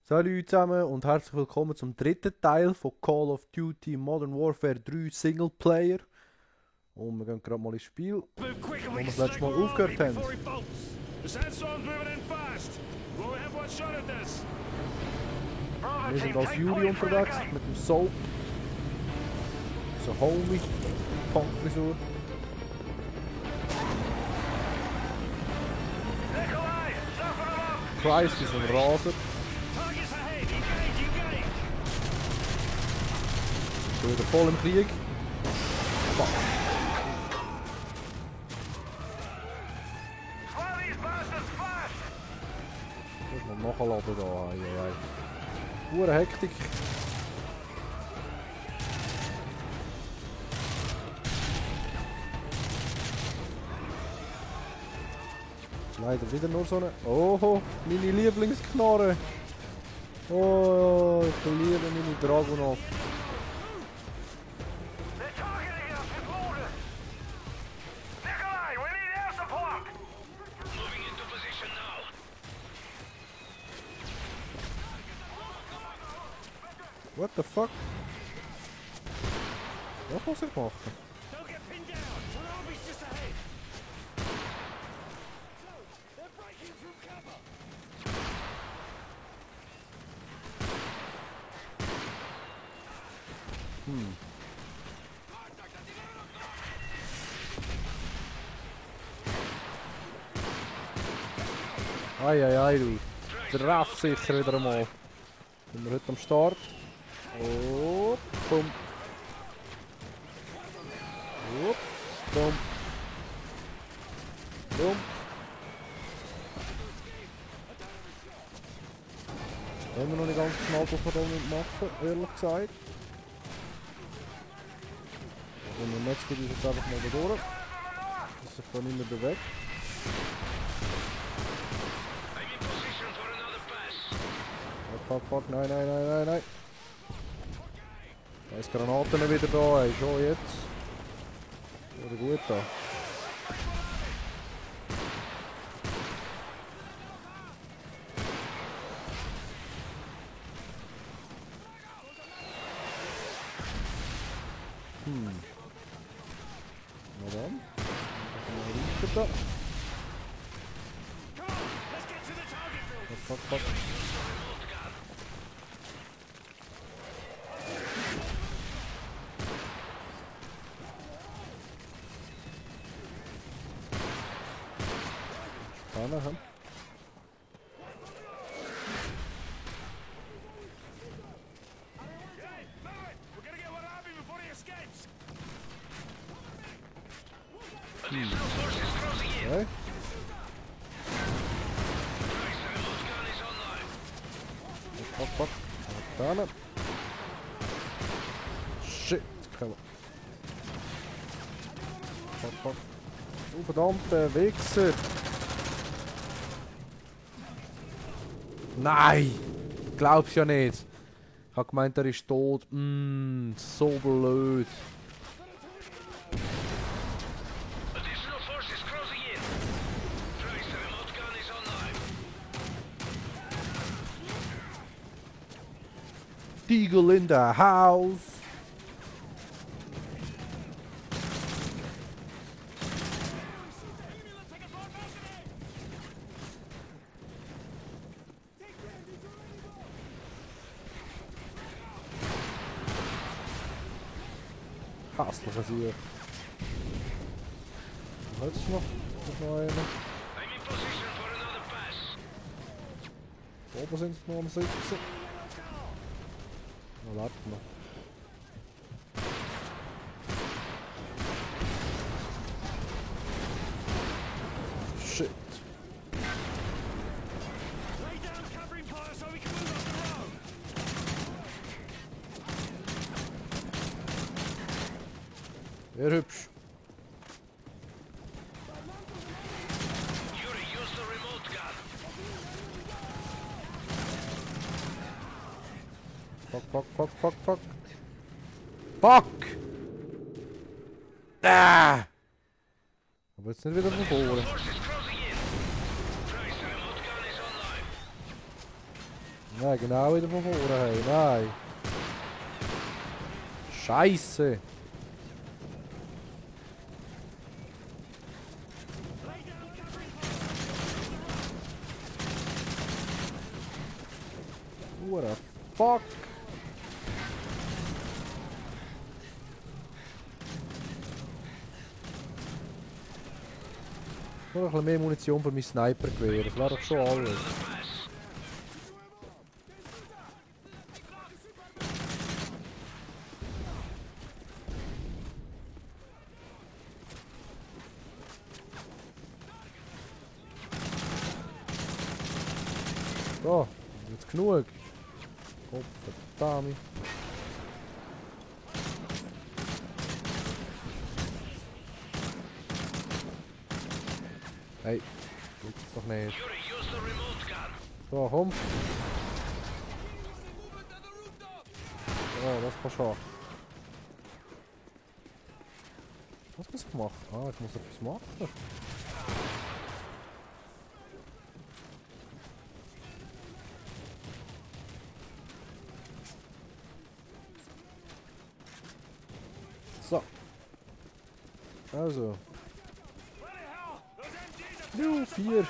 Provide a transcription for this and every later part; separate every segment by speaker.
Speaker 1: Salut zusammen und herzlich willkommen zum dritten Teil von Call of Duty Modern Warfare 3 Singleplayer. Und wir gehen gerade mal ins Spiel, wo wir das letzte Mal aufgehört haben. Wir sind als Juri unterwegs mit dem Soap. So Homie, Punkfrisur. Christ ist ein Raser. Schon wieder voll im Krieg. Fuck. Muss man nachladen da. Pure Hektik. Leider wieder nur so eine. Oh, meine Lieblingsknarre. Oh, ich liebe meine Dragunov. What the fuck? Was muss ich machen? Ei, du. Treffsicher wieder einmal. Sind wir heute am Start. Oh, boom. Oh, boom. Boom. Haben wir noch nicht ganz geschnallt, was wir da machen, ehrlich gesagt. Und der Netz geht uns jetzt einfach mal da durch. Dass sich da nicht mehr bewegt. Fuck, nein. Da ist Granaten wieder da, ey, schon jetzt. Oder gut da. Na dann. Mal da. Fuck. Spannend, Okay. Fuck. Dann. Shit, komm. Fuck. Du verdammter Wichser. Nein! Glaub's ja nicht. Ich hab gemeint, er ist tot. So blöd. Deagle in the house. Hässlicher Sieg. Was ist noch? Ist noch einer? Oben sind es noch am Sitzen. Na, warte mal. Shit. Sehr hübsch. Fuck. Fuck! Ah! Aber jetzt nicht wieder von vorne. Nein, genau wieder von vorne. Hey, nein. Scheiße. What the fuck? Noch ein bisschen mehr Munition für mein Sniper-Gewehr. Das wäre doch schon alles. So, jetzt genug. Gott verdammt. Hey, gibt's doch nicht. So, komm. So, das kann schon. Was muss ich machen? Ah, ich muss etwas machen. So. Also. Nu, 4.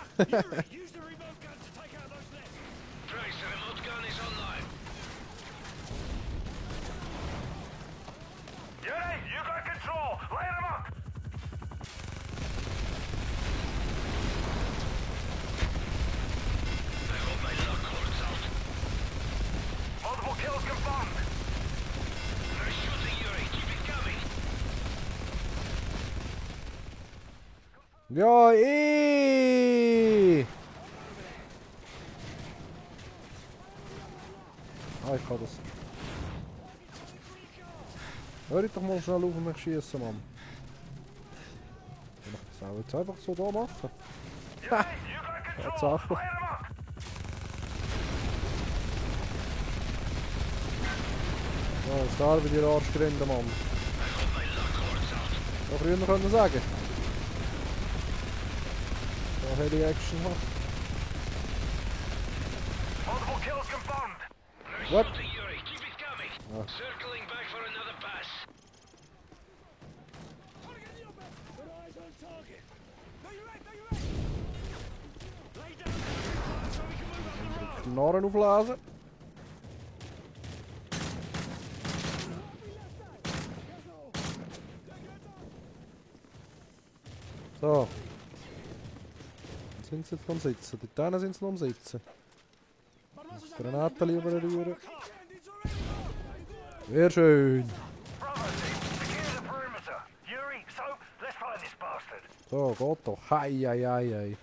Speaker 1: Ja, Ah, ich kann das. Hör ich doch mal schnell auf mich schießen, Mann. Kann ich das auch jetzt einfach so da machen? Ha! Tatsache. Ja, ist da wie die Arschgründe, Mann. Ja, früher können sagen. Da Heli Action hat. What? Ah. Knarren aufladen. So. Sind sie jetzt noch am Sitzen? Dort sind sie noch am Sitzen. Granaten lieber rühren. Sehr schön. So, geht doch. Hei, hei, hei, hei.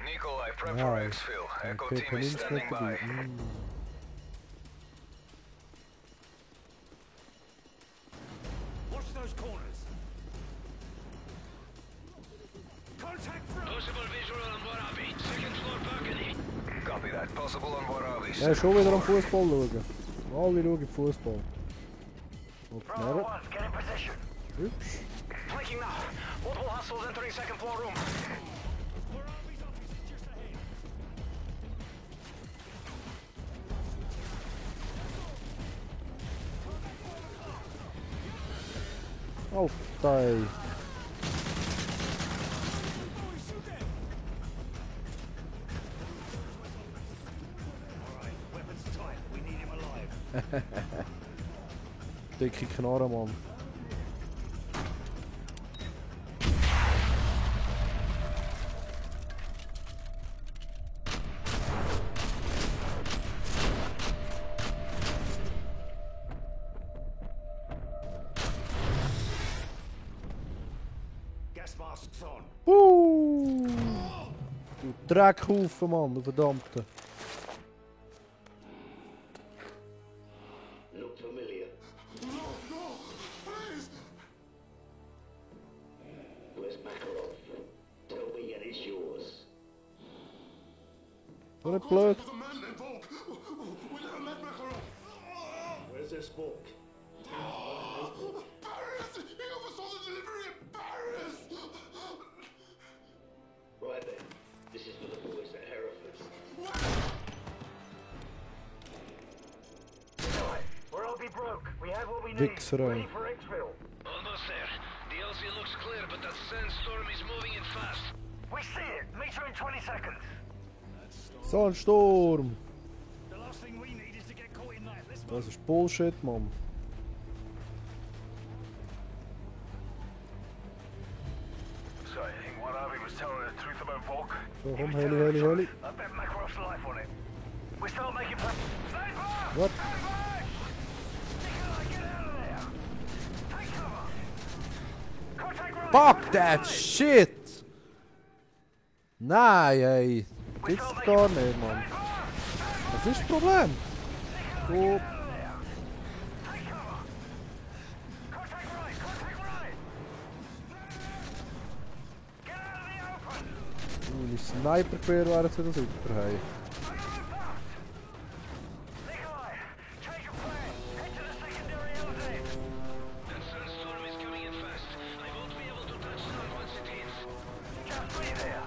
Speaker 2: Nikolai, prep for exfil. Echo team is standing by.
Speaker 3: Watch those corners. Contact from. Possible visual on Warabi. Second floor balcony.
Speaker 2: Copy that. Possible on Warabis.
Speaker 1: Ja, schon wieder am Fußball schauen. Alle schauen Fußball. Und Knarren. Hübsch.
Speaker 2: Flanking now. Multiple hostiles entering second floor room.
Speaker 3: Warabi's office is just ahead.
Speaker 1: Alter. Dicke Knarre, Mann.
Speaker 3: Gas masks on.
Speaker 1: Du Dreckhaufen, Mann, du verdammte.
Speaker 3: Look familiar. No, please. Where's Makarov? Tell me it is yours.
Speaker 1: So nicht blöd.
Speaker 3: Where's this book?
Speaker 4: Paris! He oversaw the delivery in Paris!
Speaker 2: We're all be broke. We have what we need.
Speaker 1: Wichser, ey.
Speaker 2: Ready for exfil.
Speaker 3: Almost there. The LZ looks clear, but that sandstorm is moving in fast.
Speaker 2: We see it. Meet you in 20 seconds.
Speaker 1: Sandsturm!
Speaker 2: The last thing we need is to get caught in that. Let's
Speaker 1: Das ist Bullshit, Mann.
Speaker 2: So I think what Harvey was telling the truth about Volk.
Speaker 1: So, komm, Heli, Heli, Heli.
Speaker 2: I bet Makarov's life on it. We start making plans. Stand by!
Speaker 1: What?
Speaker 2: Stand by! Nikolai, get out of there! Take cover! Contact right!
Speaker 1: Fuck that shit! Nein, ey. Gibt's gar nicht, Mann. Was ist das Problem? Du... Meine Sniper-Gewehr wären wieder super, hey.
Speaker 3: That sandstorm is coming in fast. I won't be able to touch down once it hits.
Speaker 2: Just be there.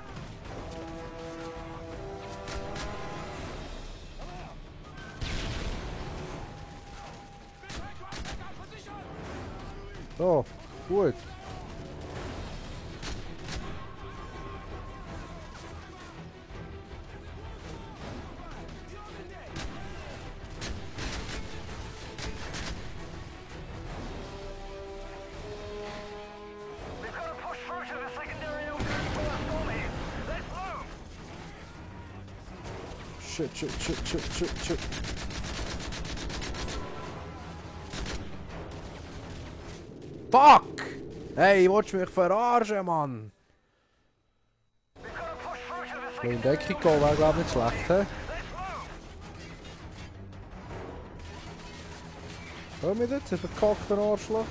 Speaker 1: So, gut.
Speaker 2: We've got to push through to the secondary LZ before the storm hits. Let's move!
Speaker 1: Shit. Fuck! Hey, willst du mich verarschen, Mann?
Speaker 2: We've got to push through to the
Speaker 1: Wenn in
Speaker 2: secondary
Speaker 1: Deckung gehen wäre, glaube ich, nicht schlecht, hä?
Speaker 2: Let's move!
Speaker 1: Hör mir jetzt, ihr verkackten Arschloch.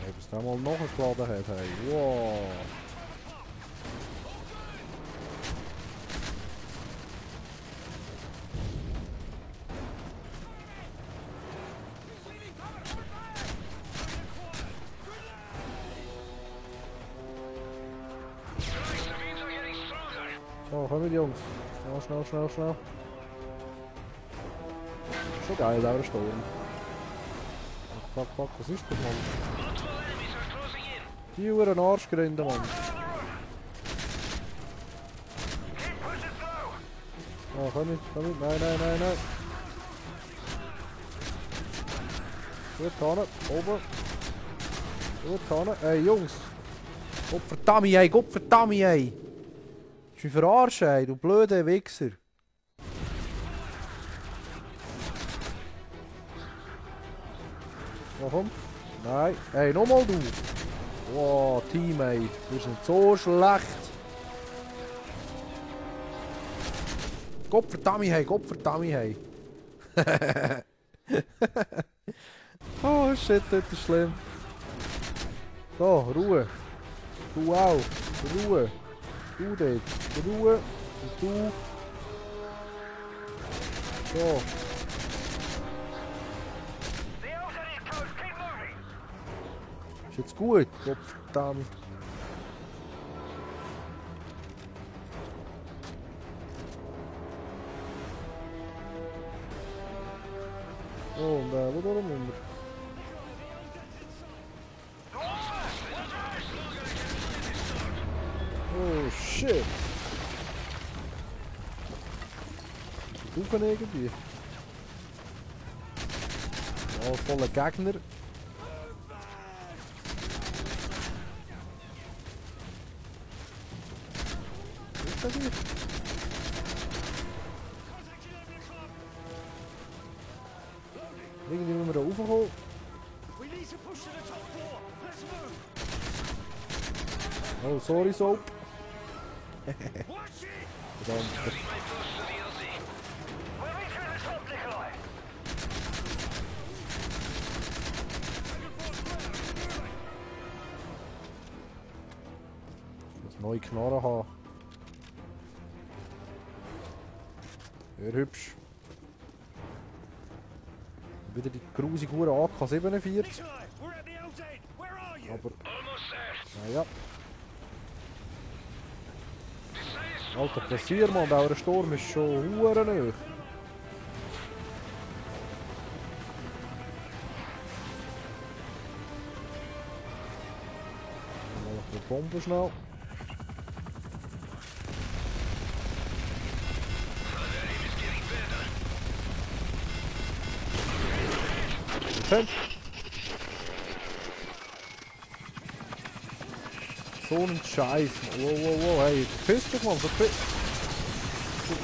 Speaker 1: Hey, bis der mal nachgeladen hat, hey. Wow.
Speaker 3: Christ, the winds are getting stronger.
Speaker 1: So, komm mit, Jungs. Schnell. Schon geil, der Sturm. Fuck, was ist das, Mann?
Speaker 3: Multiple enemies are closing in.
Speaker 1: Die Uhren Arschgründe, Mann.
Speaker 2: Keep pushing through!
Speaker 1: Oh, komm mit. Nein. Gut, Tanne, oben. Gut, Tanne. Ey, Jungs. Gottverdammt, ey. Willst du mich verarschen, ey, du blöde Wichser. Oh, komm. Nein. Ey, nochmal du. Wow, Teammate. Du bist nicht so schlecht. Gottverdammt, hey. Oh shit, das ist schlimm. So, Ruhe. Du auch. Ruhe. Du dort. Ruhe. Und du. So.
Speaker 2: The LZ is close. Keep moving!
Speaker 1: Ist jetzt gut. Gottverdammt. Oh, und wo darum immer? Oh shit! Du kann irgendwie. Oh, voller Gegner. Ist das hier? Irgendwie müssen wir da raufkommen.
Speaker 2: We need to push to the top floor. Let's move!
Speaker 1: Oh, sorry, Soap.
Speaker 2: Watch it!
Speaker 1: Verdammt.
Speaker 3: Starting my push to the LZ.
Speaker 2: We'll be through the top, Nikolai!
Speaker 1: Neue Knarre haben. Sehr hübsch. Wieder die grusige Uhr AK-47.
Speaker 2: Nikolai, we're at the outgate. Where are you?
Speaker 1: Aber,
Speaker 3: Almost there.
Speaker 1: naja.
Speaker 3: Desire
Speaker 1: Alter, pressier mal, der Sturm ist schon hure nahe. Mal noch die Bombe schnell. Dezent. So ein Scheiß. Wow, wow, wow. Hey, piss dich mal, so piss.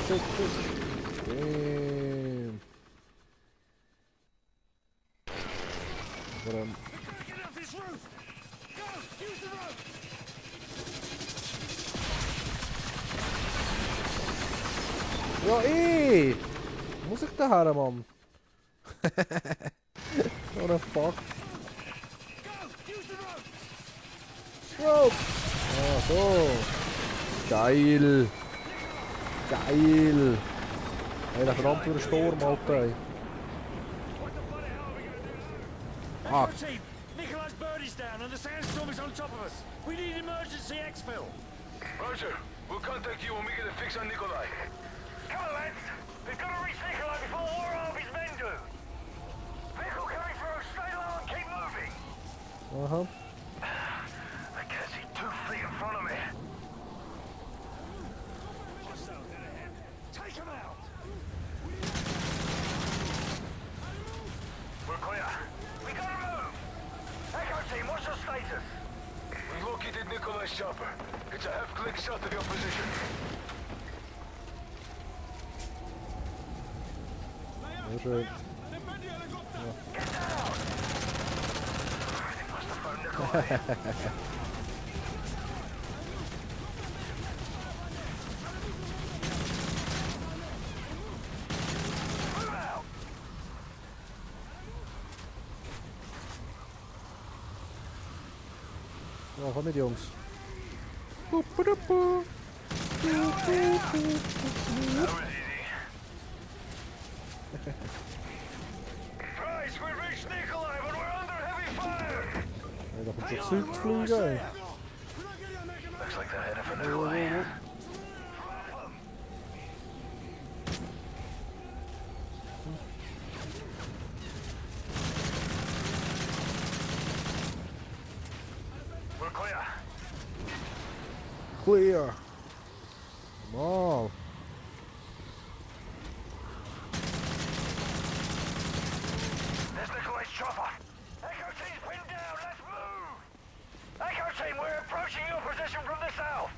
Speaker 1: Shit. Damn. Aber,
Speaker 2: Get off this roof! Go! Use the rope!
Speaker 1: ja, muss ich da her, Mann? What the fuck?
Speaker 2: Go! Use the rope!
Speaker 1: Rope! Ah, so. Geil. Geil. Hey, der verdammte Sturm, Alter. Ey.
Speaker 2: What the bloody hell are we gonna do now?
Speaker 1: Ah.
Speaker 2: Echo team, Nikolai's bird is down and the sandstorm is on top of us. We need emergency exfil.
Speaker 3: Roger. We'll contact you when we get a fix on Nikolai.
Speaker 2: Come on, lads. We've got to reach Nikolai before War Army's men do. Vehicle coming through. Stay low and keep moving.
Speaker 1: Aha.
Speaker 2: I can't see 2 feet in front of me. Hostile dead ahead. Take him out. We're clear. We gotta move. Echo team, what's your status?
Speaker 3: We located Nikolai's chopper. It's a half-click south of your position.
Speaker 1: Sehr schön.
Speaker 2: Get down. They must have phoned Nikolai. Move out.
Speaker 1: Ja, komm mit, Jungs.
Speaker 2: That was easy. Christ, we reached Nikolai, but we're under heavy fire.
Speaker 1: Hey, da kommt schon Zeug zu fliegen, ey.
Speaker 2: Looks like they're headed for
Speaker 1: Wow, wow,
Speaker 2: Nikolai.
Speaker 1: wow.
Speaker 2: We're clear.
Speaker 1: Clear. Wow.
Speaker 2: There's Nikolai's chopper. Echo team's pinned down. Let's move. Echo team, we're approaching your position from the south.